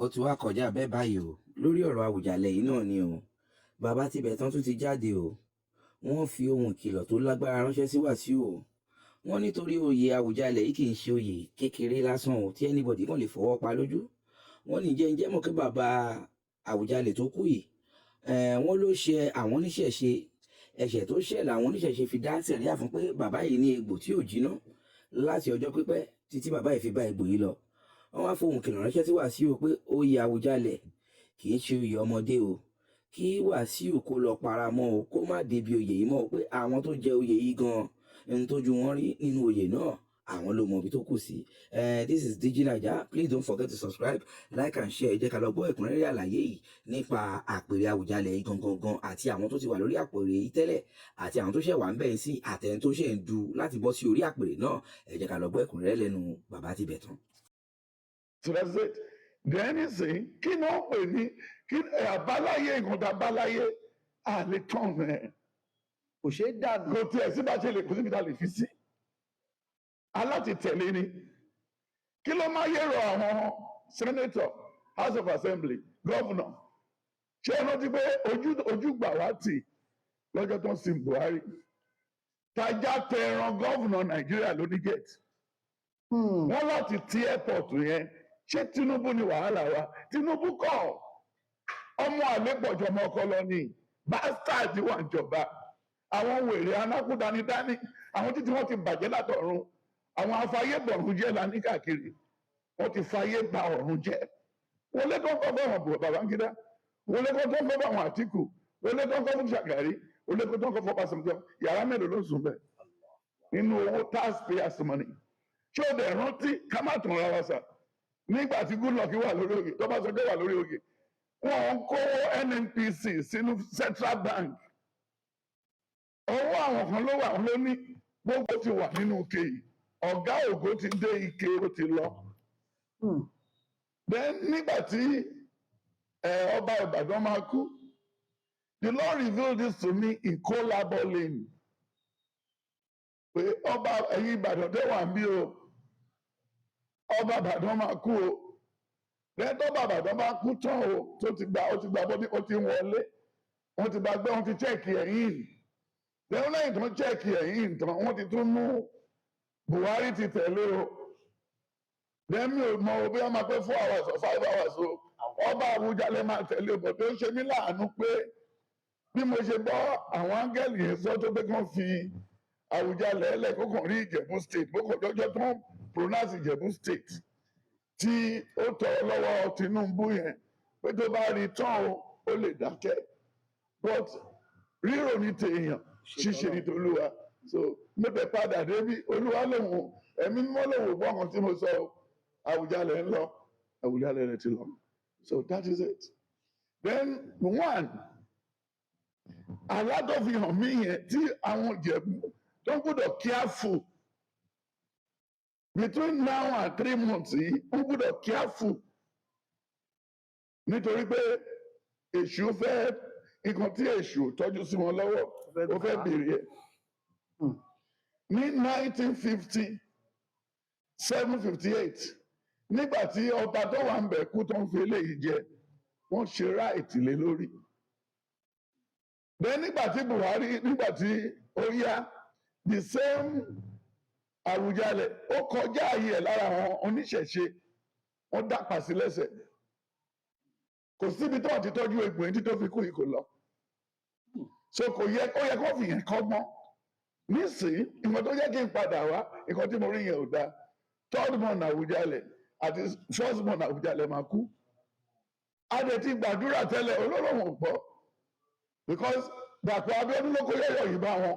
Ó ti wá kọjá bẹ́ẹ̀ báyìí o. Lórí ọ̀rọ̀ Àwùjalẹ̀ yìí náà ni o. Bàbá Tibẹ̀tán tún ti jáde o. Wọ́n fi ohun ìkìlọ̀ tó lágbára ránṣẹ́ sí Wàsíù o. Wọ́n nítorí oyè Àwùjalẹ̀ yìí kì í ṣe oyè kékeré lásán o tí anybody kàn lè fọwọ́ pa lójú. Wọ́n ní jẹ́ mọ̀ pé bàbá Àwùjalẹ̀ tó kú yìí, wọ́n ló ṣe àwọn oníṣẹ̀ṣe. Ẹ̀ṣẹ̀ tó ṣẹ̀ làwọn oníṣẹ̀ṣe fi dá sẹ̀ríà fún pé bàbá yìí ní egbò tí ò jiná láti ọjọ́ pípẹ́ títí bàbá yìí fi bá egbò yìí lọ. Wọ́n wá fohùn kìlọ̀ ránṣẹ́ sí Wàsíù pé oyè Àwùjalẹ̀ kì í ṣe oyè ọmọdé o, kí Wàsíù kó lọ para mọ́ o, kó má débi oyè yìí mọ́ o, pé àwọn tó jẹ oyè yìí gan, ohun tójú wọn rí nínú oyè náà, àwọn ló mọ ibi tó kù sí. This is Digi Naija. Please don't forget to subscribe, like and share. Ẹ jẹ́ ká lọ gbọ́ ẹ̀kúnrẹ́rẹ́ àlàyé yìí nípa àpèrè Àwùjalẹ̀ yìí gangan gan, àti àwọn tó ti wà lórí àpèrè yìí tẹ́lẹ̀, àti àwọn tó ṣẹ̀ wà ń bẹ̀ sí, àtẹni tó ṣẹ̀ ń du láti bọ́ sí orí àpèrè náà. Ẹ jẹ́ ká lọ gbọ́ ẹ̀kúnrẹ́rẹ́ lẹ́nu bàbá Tibẹ̀tán. So that's it. Then nísìnyí, kí ni wọ́n pè ní kí àbáláyé? Nǹkan tá a báláyé, a lè tán ẹ̀. Kò ṣeé dànù. Kò tiẹ̀ sí bá ṣe lè, kò síbi tá a lè fi sí. Aláti tẹ̀lé ni. Kí ló máa yẹ̀rọ àwọn senator, House of Assembly, governor? Ṣé ẹ rántí pé ojú gbà wá tì lọ́jọ́ tó ń sin Buhari? Tajá tẹran, governor Nàìjíríà ló ní gate. Wọ́n láti ti airport yẹn. Ṣé Tinubu ni wàhálà wa? Tinubu kọ́. Ọmọ àlépọ̀jọ́ ọmọ ọkọ lọ ní bastard wà níjọba. Àwọn wèrè anákúdanidání, àwọn títí wọ́n ti bàjẹ́ látọ̀run, àwọn afayébọ̀rún jẹ́ la ní káàkiri. Wọ́n ti fayé ba ọ̀run jẹ́. Wọlé tó ń kọ́ fún àwọn Babangida, wọlé tó ń kọ́ fún àwọn Àtìkù, wọlé tó ń kọ́ fún Ṣàgàrí, wọlé tó ń kọ́ fún Ọbásanjọ́. Yàrá mélòó ló sùn bẹ́ẹ̀ nínú owó taxpayers money? Ṣé o dẹ̀ rántí, ká má tàn ra wa sà, nígbà tí Goodluck wà lórí oyè, tó bá sọ pé wà lórí oyè, wọ́n ń kó NNPC sínú Central Bank? Ọwọ́ àwọn kan ló wà, ló ní gbogbo ti wà nínú ike yìí. Ọ̀gá ògo ti dé ike, ó ti lọ. Then nígbà tí ọba Ìbàdàn máa kú, the Lord revealed this to me in Kolabo Lane pé ọba, ẹ̀yin Ìbàdàn tẹ́ wà ń bí o, ọba Ìbàdàn máa kú o. Then tọ́ba Ìbàdàn bá kú tán o, tó ti gba, ó ti gba bọ́dí, ó ti ń wọlé, wọ́n ti bá gbé, wọ́n ti check ẹ̀yìn. Then lẹ́yìn tó ń check ẹ̀yìn tán, wọ́n ti tún mú Buhari ti tẹ̀lé o. Then mi ò mọ o bí wọ́n máa pẹ́ 4 hours or 5 hours o, ọba Àwùjalẹ̀ máa tẹ̀lé o. Bọ̀ tó ń ṣe mí láàánú pé bí mo ṣe gbọ́ àwọn áńgẹ́lì yẹn sọ tó pé kí wọ́n fi Àwùjalẹ̀ ẹlẹ́ kó kàn rí Ìjẹ̀bú State, bó kàn jọjọ́ tó ń pronounce Ìjẹ̀bú State tí ó tọrọ lọ́wọ́ Tinubu yẹn pé tó bá rí tán o, ó lè dákẹ́. But rírò ní tèèyàn, ṣíṣe ní tolúwa. So mo tẹ padà débi Olúwa lòun, Ẹ̀mí Mímọ́ lòun ò gbọ́ nǹkan tí mo sọ o. Àwùjalẹ̀ ń lọ, Àwùjalẹ̀ rẹ̀ ti lọ. So that is it. Then one àlá tó fi hàn mí yẹn tí àwọn Ìjẹ̀bú tó ń gbọ́dọ̀ careful between now and 3 months yìí, ń gbọ́dọ̀ careful nítorí pé èṣù fẹ́ nǹkan tí èṣù tọ́jú sí wọn lọ́wọ́, ó fẹ́ béèrè ẹ̀. Ní 1957, 58, nígbà tí ọba tó wà ń bẹ̀ kú, tó ń fi eléyìí jẹ, wọ́n ṣe riot lé lórí. Then nígbà tí Buhari, nígbà tí ó yá, the same Àwùjalẹ̀ ó kọjá ààyè ẹ̀ lára àwọn oníṣẹ̀ṣe, wọ́n dàpà sí lẹ́sẹ̀. Kò síbi tó ti tọ́jú egbò yẹn tí tó fi kú yìí, kò lọ. So kò yẹ, ó yẹ kó fi yẹn kọ́gbọ́n nísìnyí. Nǹkan tó jẹ́ kí n padà wá, nǹkan tí mo rí yẹn ò dáa. Third born Àwùjalẹ̀ àti first born Àwùjalẹ̀ máa kú. A dẹ̀ ti gbàdúrà tẹ́lẹ̀, olóròhùn ò gbọ́, because Dàpọ̀ Abíọ́dún ló kó yọ̀yọ̀ yìí bá wọn.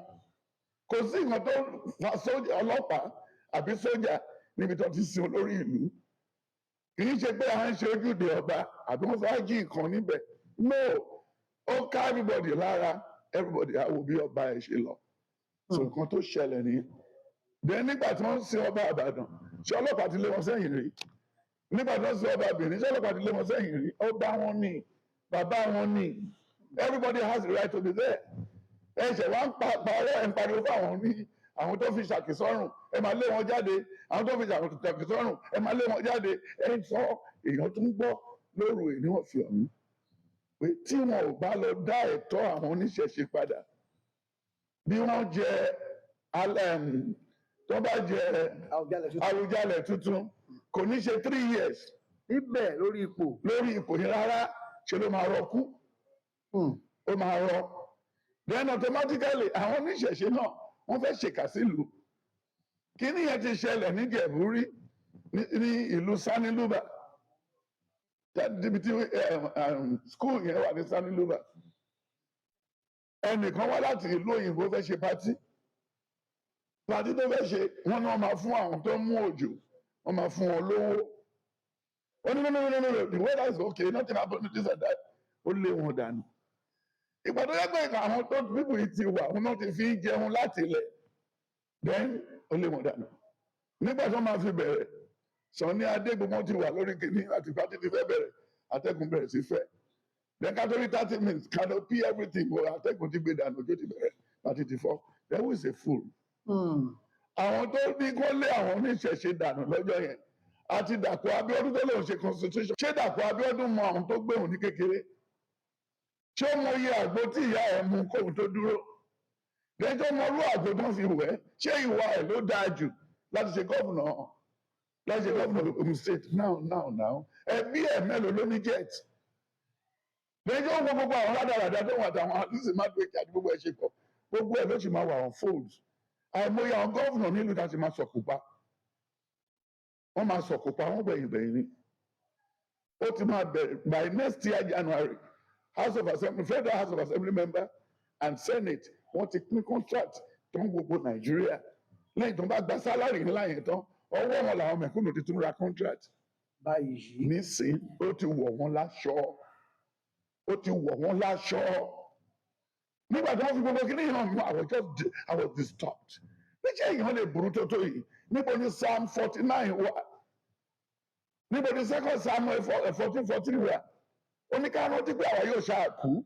Kò sí nǹkan tó fa sójà, ọlọ́pàá àbí sójà níbi tó ti sin olórí ìlú. Kì í ṣe pé à ń ṣe ojúde ọba àbí wọ́n fẹ́ jí nǹkan níbẹ̀. No, ó ká everybody lára. Everybody á wo bí ọba ẹ̀ ṣe lọ. So nǹkan tó ṣẹlẹ̀ nìyẹn. Then nígbà tí wọ́n ń sin ọba Ìbàdàn, ṣé ọlọ́pàá ti lé wọn sẹ́yìn rí? Nígbà tí wọ́n sin ọba Benin, ṣé ọlọ́pàá ti lé wọn sẹ́yìn rí? Ọba wọn ní, bàbá wọn ní, everybody has the right to be there. Ẹ ṣẹ̀ wá ń pa parọ́, ẹ̀ ń pariwo fáwọn ní àwọn tó fi ṣàkì sọ́rùn, ẹ máa lé wọn jáde. Àwọn tó fi ṣàkì sọ́rùn, ẹ máa lé wọn jáde. Ẹ ń sọ, èèyàn tún gbọ́. Lóru èyí ni wọ́n fi ọ̀hún pé tí wọn ò bá lọ dá ẹ̀tọ́ àwọn oníṣẹ̀ṣe padà, bí wọ́n jẹ alẹ́ tó bá jẹ Àwùjalẹ̀ tuntun. Àwùjalẹ̀ tuntun, kò ní ṣe 3 years níbẹ̀ lórí ipò. Lórí ipò yẹn rárá, ṣe ló máa rọ kú. Ó máa rọ. Then automatically, àwọn oníṣẹ̀ṣe náà, wọ́n fẹ́ ṣèkà sílùú. Kíní yẹn ti ṣẹlẹ̀ níjẹ̀bú rí, ní ìlú Saniluba, níbi tí school yẹn wà ní Saniluba. Ẹnìkan wá láti ìlú òyìnbó, fẹ́ ṣe party. Party tó fẹ́ ṣe, wọ́n ní wọ́n máa fún àwọn tó ń mú òjò, wọ́n máa fún wọn lówó. Ó ní, "No, no, no, no, no, the weather is okay, nothing happen, this and that." Ó lé wọn dànù. Ìgbà tó yẹ pé àwọn tó bíbù yìí ti wà, wọn náà ti fi ń jẹun láti ilẹ̀, then ó lé wọn dànù. Nígbà tó máa fi bẹ̀rẹ̀, Sunny Adé, gbogbo wọn ti wà lórí kìíní àti party ti fẹ́ bẹ̀rẹ̀, atẹ́gùn bẹ̀rẹ̀ sí fẹ́. Then kátólí 30 minutes, canopy, everything wọ, atẹ́gùn ti gbé dànù, ojú ti bẹ̀rẹ̀, party ti fọ́. There was a fool. Àwọn tó ní kó lé àwọn oníṣẹ̀ṣe dànù lọ́jọ́ yẹn àti Dàpọ̀ Abíọ́dún tó lòun ṣe constitution, ṣé Dàpọ̀ Abíọ́dún mọ àwọn tó gbé òun ní kékeré? Ṣé ó mọ iye àgbo tí ìyá ẹ̀ mú kóun tó dúró lẹ́jọ́? Mọ irú àgbo tó ń fi wẹ̀? Ṣé ìwà ẹ̀ ló dáa jù láti ṣe governor, láti ṣe governor Ogun State now, now, now? Ẹbí ẹ̀ mélòó ló ní jet? Lẹ́jọ́ wo gbogbo àwọn rádaràda tó wà, àtàwọn àdúsì má gbé àti gbogbo ẹ̀ ṣe pọ̀, gbogbo ẹ̀ ló sì máa wà on fold. Àìmọye àwọn governor nílùú tá a ti máa sọ̀kò pa, wọ́n máa sọ̀kò pa wọ́n gbẹ̀yìn gbẹ̀yìn ni. Ó ti máa bẹ̀rẹ̀ by next year January. House of Assembly, Federal House of Assembly member and Senate, wọ́n ti pín contract tó ń gbogbo Nàìjíríà. Lẹ́yìn tó ń bá gba salary ńlá yẹn tán, ọwọ́ wọn làwọn mẹ̀kúnnù ti tún ra contract. Báyìí. Nísìn, ó ti wọ̀ wọ́n láṣọ, ó ti wọ̀ wọ́n láṣọ. Nígbà tí wọ́n fi gbogbo kíní hàn mí, I was disturbed. Níṣẹ́ èèyàn lè burú tó tó yìí? Níbo ni Psalm 49 wà? Níbo ni Second Samuel 14:14 wà? Ó ní ká rántí pé àwa yóò ṣáà kú,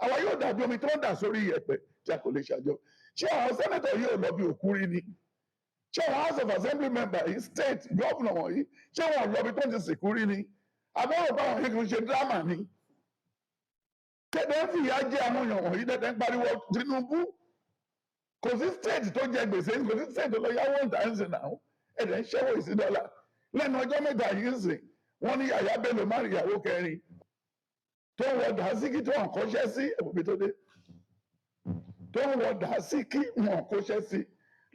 àwa yóò dàbí omi tó ń dà sórí iyẹ̀pẹ̀ tí a kò lè ṣàjọ. Ṣé àwọn senator yóò lọ bí òkú rí ni? Ṣé àwọn House of Assembly member yìí, state governor wọ̀nyí, ṣé wọn lọ bí tó ń ti sìnkú rí ni? Àbọ̀rò báwọn yìí kì í ṣe drama ni. Kéde ń fìyà jẹ àwọn èèyàn wọ̀nyí dẹ́dẹ́ ń pariwo Tinubu. Kò sí state tó jẹ gbèsè, kò sí state tó lọ yáwó ìdáǹsìn náà. Ẹ̀dẹ̀ ń ṣẹ́wó ìsí dọ́là lẹ́nu ọjọ́ 3 yìí ń sìn. Wọ́n ní Yàyà Bello márùn ìyàwó kẹrin tó ń wọ dàásíkí tó hàn kọ́ṣẹ́ sí ẹ̀bùbí tó dé, tó ń wọ dàásíkí wọn kọ́ṣẹ́ sí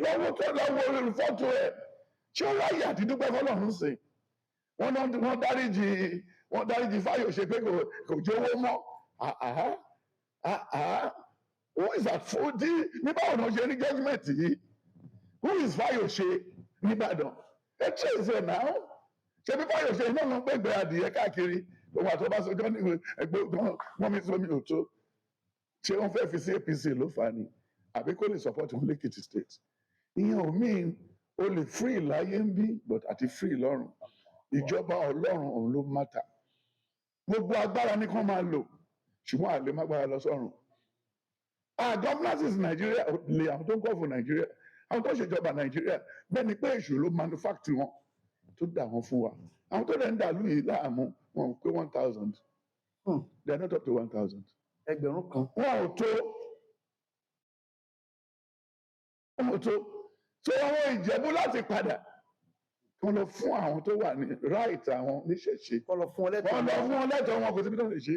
lọ́wọ́, tó lọ́wọ́ orí fọ́tò ẹ̀. Ṣé ó ráyè àti dúpẹ́ fọlọ́run sí? Wọ́n náà wọ́n dáríjì Fáyọ̀ṣe pé kò jówó mọ́. Àhá àhá, who is at fault ní? Báwo ni wọ́n ṣe ní judgement yìí? Who is Fáyọ̀ṣe nìbàdàn? Ẹ trace ẹ̀ náà. Ṣe bí Fáyọ̀ṣe náà ló ń gbẹgbẹ adìyẹ káàkiri, òun àti Ọbásanjọ́ ní ẹgbẹ́ wọn mi sómi ò tó? Ṣé wọ́n fẹ́ẹ́ fi sí APC ló fà á ni, àbí kó lè support wọn lẹ́kìtì State? Ìyẹn ò mean o lè free láyé ń bí, but àti free lọ́run, ìjọba Ọlọ́run òun ló matter. Gbogbo agbára ní kán máa lò, ṣùgbọ́n àlè má gbára lọ sọ́run. Our governances Nàìjíríà lè, àwọn tó ń kọ́ fún Nàìjíríà, àwọn tó ń ṣèjọba Nàìjíríà, bẹ́ẹ̀ ni pé èṣù ló manufacture wọn tó dà wọ́n fún wa. Àwọn tó dẹ̀ ń dàlú yìí láàmú, wọn ò pé 1,000. They are not up to 1,000. 1,000. Wọn ò tó, wọn ò tó. So àwọn Ìjẹ̀bú láti padà, wọn lọ fún àwọn tó wà ní right, àwọn oníṣẹ̀ṣe. Kọ́ lọ fún ọ lẹ́tọ̀ọ́. Wọn lọ fún wọn lẹ́tọ̀ọ́ wọn. Kò síbi tó lè ṣe,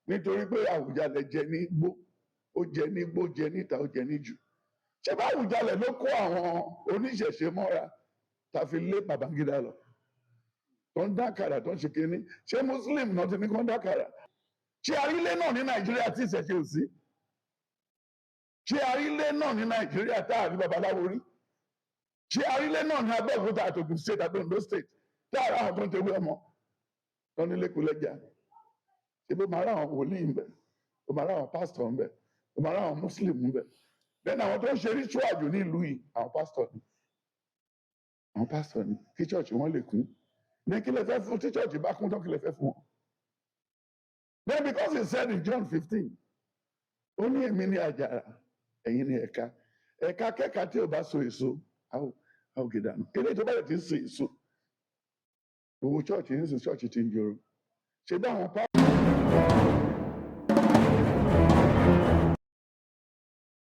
nítorí pé Àwùjalẹ̀ jẹ ní igbó, ó jẹ ní igbó, jẹ níta, ó jẹ níjù. Ṣé bá Àwùjalẹ̀ ló kó àwọn oníṣẹ̀ṣe mọ́ra tá fi lé Babangida lọ, tó ń dákàrà, tó ń ṣe kínní? Ṣé Muslim náà ti ní kó ń dákàrà? Ṣé arílẹ̀ náà ní Nàìjíríà tí ìṣẹ̀ṣe ò sí? Ṣé arílẹ̀ náà ní Nàìjíríà tá àrí babaláwo rí? Ṣé arílẹ̀ náà ní Abẹ́òkúta àti Ògùn State àti Ondo State tá àrà àwọn tó ń tewé ọmọ tó ní lẹ́kọ̀ọ́lẹ́jà? Ṣé bó máa rá àwọn wòlíì ń bẹ, ó máa rá àwọn pásítọ̀ ń bẹ, ó máa rá àwọn muslim ń bẹ. Then àwọn tó ń ṣe ritual jù ní ìlú yìí, àwọn pásítọ̀ ni, àwọn pásítọ̀ ni, kí church wọn lè kún ní. Kí lè fẹ́ fún tí church bá kún tán? Kí lè fẹ́ fún wọn? Then because he said in John 15, ó ní, "Èmi ní àjàrà, ẹ̀yin ní ẹ̀ka. Ẹ̀ka kẹ́ka tí ò bá so èso, a ó gé dànù." Eléyìí tó bá yẹ ti ń so èso, gbogbo church ń sìn, church ti ń jòrò. Ṣe bí àwọn